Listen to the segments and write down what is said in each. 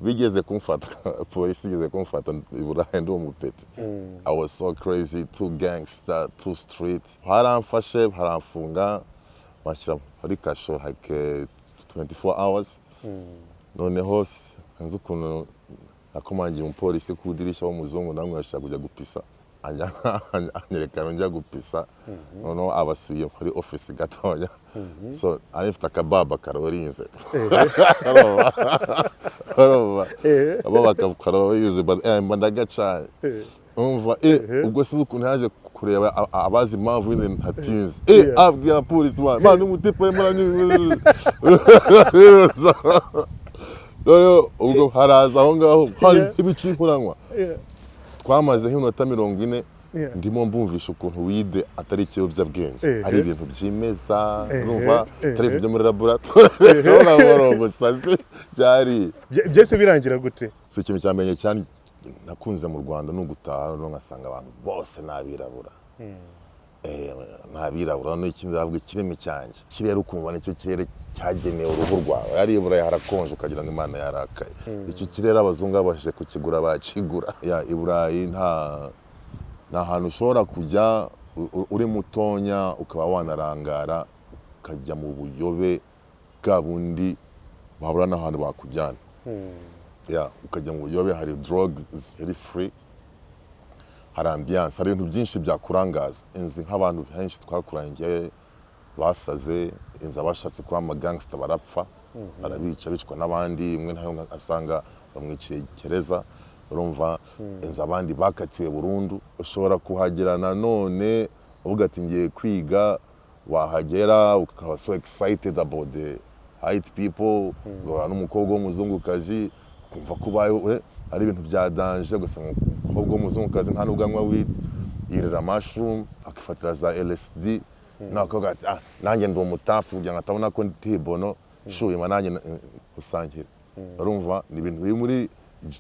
Bigeze kumfata, polisi igeze kumfata i Burayi ndi umupeti. I was so crazy, too gangster, too street. Haramfashe, haramfunga, bashyira muri kasho like 24 hours. Noneho sinzi ukuntu nakomangiye umupolisi ku idirishya w'umuzungu, namwe ashaka kujya gupisa, anyerekana njya gupisa. Noneho abasubiye muri office gatoya, so ari mfite akababa karorinze, urumva, akababa karorinze, mba ndagacanye. Umva, ubwo sinzi ukuntu yaje kureba abazi impamvu nyine ntatinze, abwira polisi, man, man, umutipe arimo aranywa. Noneho ubwo haraza aho ngaho hari ibiki nkuranywa. Twamazeho iminota 40 ndimo mbumvisha ukuntu weed atari ikiyobyabwenge, ari ibintu byimeza, urumva, atari ibintu byo muri laboratoire. Urabona umusazi byari. Byose birangira gute? So ikintu cya mbere cyane nakunze mu Rwanda ni ugutaha, noneho ngasanga abantu bose ni abirabura. Ni abirabura. Noneho ikindi ndavuga, ikirimi cyanjye, ikirere ukumva nicyo kirere cyagenewe uruhu rwawe. Hariya i Burayi harakonje ukagira ngo Imana yarakaye. Icyo kirere abazungu babashije kukigura, bakigura. Ya, i Burayi nta hantu ushobora kujya uri mutonya ukaba wanarangara ukajya mu buyobe bwa bundi, wabura n'ahantu bakujyana. Ya, ukajya mu buyobe. Hari drugs ziri free, hari ambiance, hari ibintu byinshi byakurangaza. Inzi nk'abantu benshi twakuranye basaze, inzu abashatse kuba amagangsta barapfa, barabica, bicwa n'abandi. Umwe nawe asanga bamwiciye gereza, urumva. Inzu abandi bakatiwe burundu. Ushobora kuhagera nanone uvuga ati ngiye kwiga, wahagera ukaba so excited about the white people, ugahura n'umukobwa w'umuzungukazi, ukumva ko ubayeho ari ibintu bya danger. Ugasanga umukobwa w'umuzungukazi nta nubwo anywa weed, yirira mushroom, akifatira za LSD, nawe akavuga ati: "Ah, nanjye ndi umutafu," kugira ngo atabona ko ndi bono shuyima nanjye usangire. Urumva, ni ibintu biri muri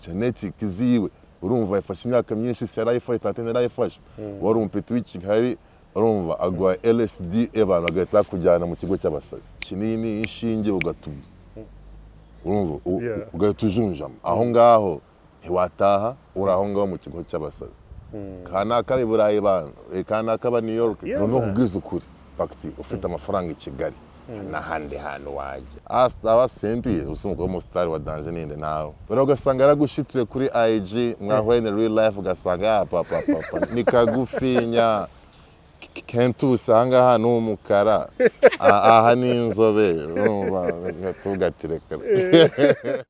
genetic ziwe. Urumva, yafashe imyaka myinshi, se yarayifashe, tante yarayifashe, wari umupeti w'i Kigali, urumva, agwa LSD, abantu bagahita bakujyana mu kigo cy'abasazi, kinini, inshinge, ugatuma, urumva, ugahita ujunjama aho ngaho, ntiwataha, uri aho ngaho mu kigo cy'abasazi. Kanaka i Burayi bana, kanaka ba New York. Noneho man. Kubwiza ukuri, bagiti ufite amafaranga i Kigali n'ahandi hantu wajya aba simbi usa umukobwa w'umusitari wa danger ninde nawe rero, ugasanga yaragushituye kuri IG, mwahura in real life ugasanga ah, papa papa ni kagufinya kentusi, ahangaha ni umukara, aha ni inzobe, urumva, tugatireka.